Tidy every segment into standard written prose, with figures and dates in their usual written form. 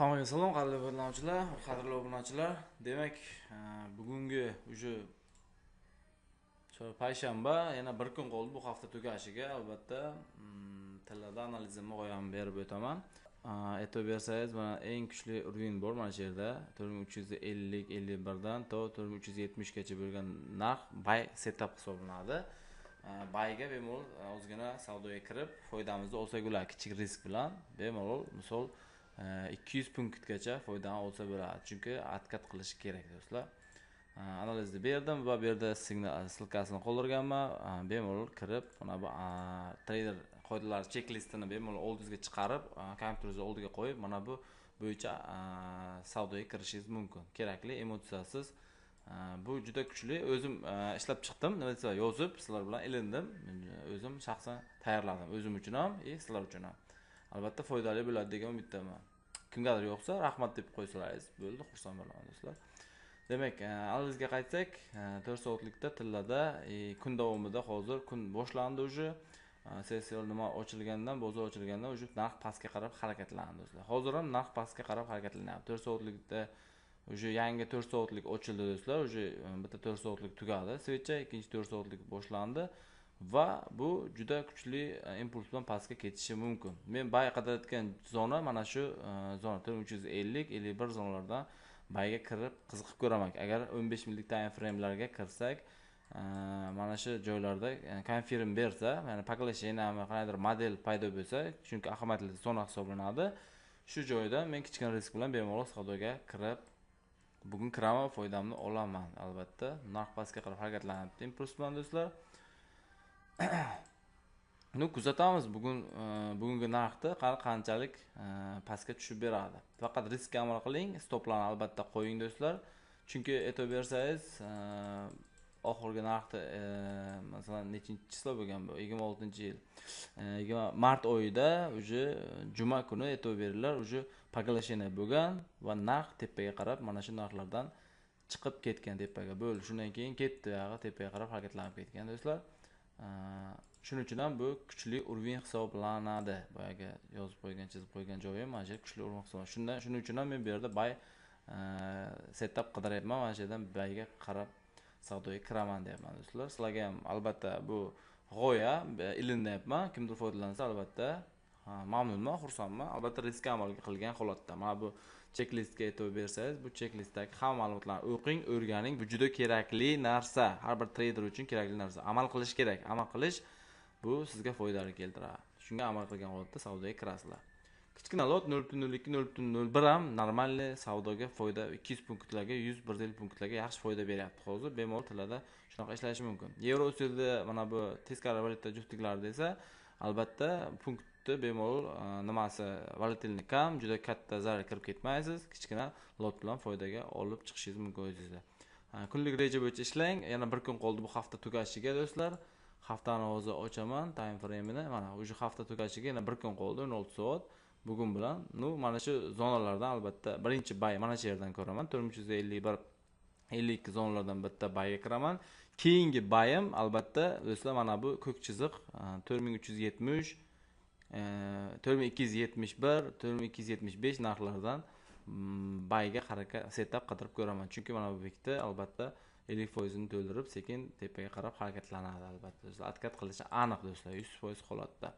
Hammaga salom, qadrli foydalanuvchilar, qadrli obunachilar. Demak, bugungi уже payshanba, yana bir kun qoldi bu hafta tugashiga. Albatta, tillarda analizimni g'oyamni berib o'taman. E'tibor bersangiz, mana eng kuchli уровень bor mana shu yerda. 4350 51 dan to 4370 gacha bo'lgan narx buy setup hisoblanadi. Buyga bemalol ozgina savdoga kirib, foydamizni olsak bo'ladi, kichik risk bilan bemalol, misol 200 punktgacha foydani olsa bo'ladi, chunki откат qilishi kerak do'stlar. Analizni berdim va bu yerda signal ссылка sini qoldirganman. Bemalol kirib, mana bu treyder qoidalari chek-listini bemalol oldingizga chiqarib, kompyuteringizni oldiga qo'yib, mana bu bo'yicha savdoga kirishingiz mumkin. Kerakli emotsiyasiz. Bu juda kuchli. O'zim ishlab chiqdim, nima desa yozib, sizlar bilan ilindim. O'zim shaxsan tayyorladim, o'zim uchun ham, sizlar uchun ham. Albatta foydali bo'ladi degan umiddaman. Kimgadir yo'qsa rahmat deb qo'ysalaringiz bo'ldi, xursand bo'laman do'stlar. Demak, analizga qaytsak, 4 soatlikda tillada kun davomida hozir kun boshlandi уже. Sessiya nima ochilgandan, bozor ochilgandan уже narx pastga qarab harakatlandi do'stlar. Hozir ham narx pastga qarab harakatlanyapti. 4 soatlikda уже yangi 4 soatlik ochildi do'stlar. Уже bitta 4 soatlik tugadi. Свеча, ikkinchi 4 soatlik boshlandi va bu juda kuchli impuls bilan pastga ketishi mumkin. Men buy qidirayotgan zona mana shu zona 4350 51 zonalardan buyga kirib qiziqib ko'raman. Agar 15 minutlik time framelarga kirsak, mana shu joylarda confirm bersa, ya'ni поглощение qandaydir model paydo bo'lsa, chunki ahamiyatli zona hisoblanadi. Shu joyda men kichkina risk bilan bemalol savdoga kirib, bugun kiraman, foydamni olaman albatta. Narx pastga qarab harakatlanyapti impuls bilan do'stlar. Ну, kuzatamiz bugun bugungi narxni qanchalik pastga tushib beradi. Faqat riskka amal qiling, stoplarni albatta qo'ying do'stlar. Chunki e'tibor bersangiz, oxirgi narxni masalan nechinchi число bo'lgan bu? 26-yil. 20 mart oyida уже juma kuni e'tibor beringlar, уже поглощение bo'lgan va narx tepaga qarab mana shu narxlardan chiqib ketgan tepaga. Bo'ldi. Shundan keyin ketdi, yog'i tepaga qarab harakatlanib ketgan do'stlar. Shuning uchun ham bu kuchli уровень hisoblanadi. Boyagi yozib qo'ygan, chizib qo'ygan joyim mana shu kuchli уровень hisoblanadi. Shundan shuning uchun ham men bu yerda buy setup qidiryapman, mana shu yerdan buyga qarab savdoga kiraman deyapman do'stlar. Sizlarga ham albatta bu g'oya ilinyapman. Kimdir foydalansa albatta mamnunman, xursandman. Albatta riskka amal qilgan holatda. Mana bu checklistga e'tibor bersangiz, bu checklistdagi hamma ma'lumotlarni o'qing, o'rganing. Bu juda kerakli narsa. Har bir treyder uchun kerakli narsa. Amal qilish kerak. Amal qilish bu sizga foydali keltiradi. Shunga amal qilgan holatda savdoga kirasizlar. Kichkina lot 0.02, 0.01 ham normalniy savdoga foyda 200 punktlarga, 100, 150 punktlarga yaxshi foyda beryapti hozir. Bemalol tillarda shunaqa ishlashi mumkin. Yevro USDda mana bu teskari valyuta juftliklarida esa albatta punktni bemalol nimasi volatilni kam, juda katta zarar kirib ketmaysiz. Kichkina lot bilan foydaga olib chiqishingiz mumkin o'zingizda. Kunlik reja bo'yicha ishlang. Yana bir kun qoldi bu hafta tugashiga do'stlar. Haftani hozir ochaman time frame'ini. Mana o'sha hafta tugashiga yana bir kun qoldi, 16 soat. Bugun bilan, ну, mana shu zonalardan albatta birinchi buy mana shu yerdan ko'raman. 4351 52 zonalardan bitta buyga kiraman. Keyingi buyim albatta do'stlar mana bu ko'k chiziq 4370, 4271, 4275 narxlardan buyga harakat setup qidirib ko'raman. Chunki mana bu bitta albatta 50% to'ldirib sekin tepaga qarab harakatlanadi albatta. Do'stlar, откат qilishi aniq do'stlar, 100% holatda.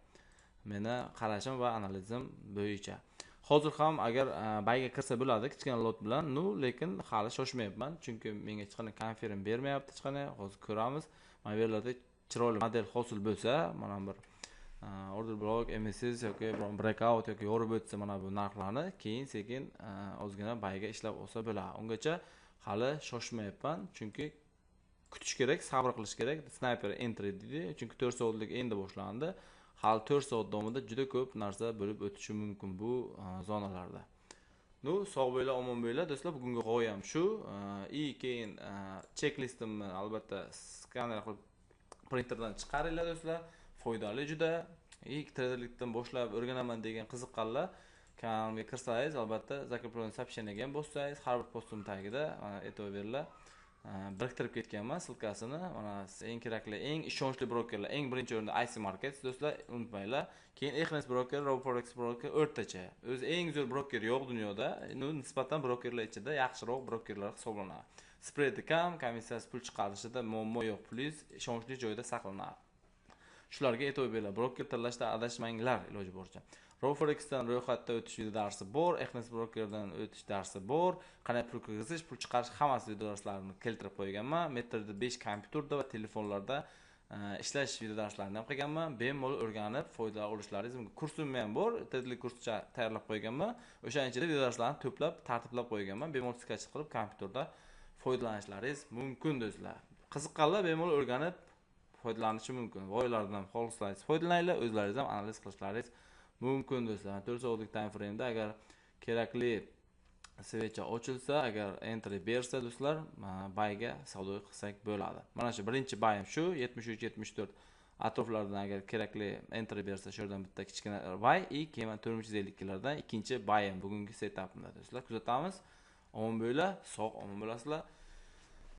Meni qarashim va analizim bo'yicha. Hozir ham agar buyga kirsa bo'ladi kichkina lot bilan, ну, lekin hali shoshmayapman, chunki menga hech qanday confirm bermayapti hech qanday. Hozir ko'ramiz. Mana bu yerlarda chiroyli model hosil bo'lsa, mana bir order block, MSS yoki breakout yoki yorib o'tsa mana bu narxlarni, keyin sekin ozgina buyga ishlab olsa bo'ladi. Ungacha hali shoshmayapman, chunki kutish kerak, sabr qilish kerak. Sniper entry deydi, chunki 4 soatlik endi boshlandi. Hali 4 soat davomida juda ko'p narsa bo'lib o'tishi mumkin bu zonalarda. Ну, sog' bo'linglar, omon bo'linglar do'stlar. Bugungi g'oyam shu. Keyin cheklistimni albatta skaner qilib printerdan chiqaringlar do'stlar. Foydali juda. Treyderlikdan boshlab o'rganaman degan qiziqqanlar kanalimga kirsangiz, albatta закрепленный сообщение ga ham bossangiz, har bir postim tagida mana e'tibor beringlar. Biriktirib ketganman ссылка sini. Mana eng kerakli, eng ishonchli brokerlar, eng birinchi o'rinda IC Markets, do'stlar, unutmanglar. Keyin Exness broker, Roboforex broker o'rtacha. O'zi eng zo'r broker yo'q dunyoda. Nisbatan brokerlar ichida yaxshiroq brokerlar hisoblanadi. Spreadi kam, komissiyasi, pul chiqarishida muammo yo'q, pulingiz ishonchli joyda saqlanadi. Shularga e'tibor beringlar. Broker tanlashda adashmanglar iloji boricha. Roboforexdan ro'yxatda o'tish video darsi bor, Exness brokerdan o'tish darsi bor, qanday pul kirgizish, pul chiqarish, hammasi video darslarini keltirib qo'yganman. MetaTrader 5 kompyuterda va telefonlarda ishlash video darslarini ham qilganman. Bemalol o'rganib, foyda olishlaringiz mumkin. Kursim ham bor, tedli kurscha tayyorlab qo'yganman. O'shaning ichida video darslarni to'plab, tartiblab qo'yganman. Bemalol скачать qilib kompyuterda foydalanishlaringiz mumkin, do'stlar. Qiziqqanlar bemalol o'rganib foydalanishi mumkin. G'oyalardan ham xohlasangiz foydalaninglar, o'zlaringiz ham analiz qilishlaringiz mumkin, do'stlar. 4 soatlik time frame'da agar kerakli свеча ochilsa, agar entry bersa, do'stlar, buyga savdo qilsak bo'ladi. Mana shu birinchi buyim shu 73 74 atroflardan agar kerakli entry bersa, shu yerdan bitta kichkina buy и keyin 4352 lardan ikkinchi buyim bugungi setupimda, do'stlar. Kuzatamiz. Omon bo'linglar, sog' omon bo'lasizlar.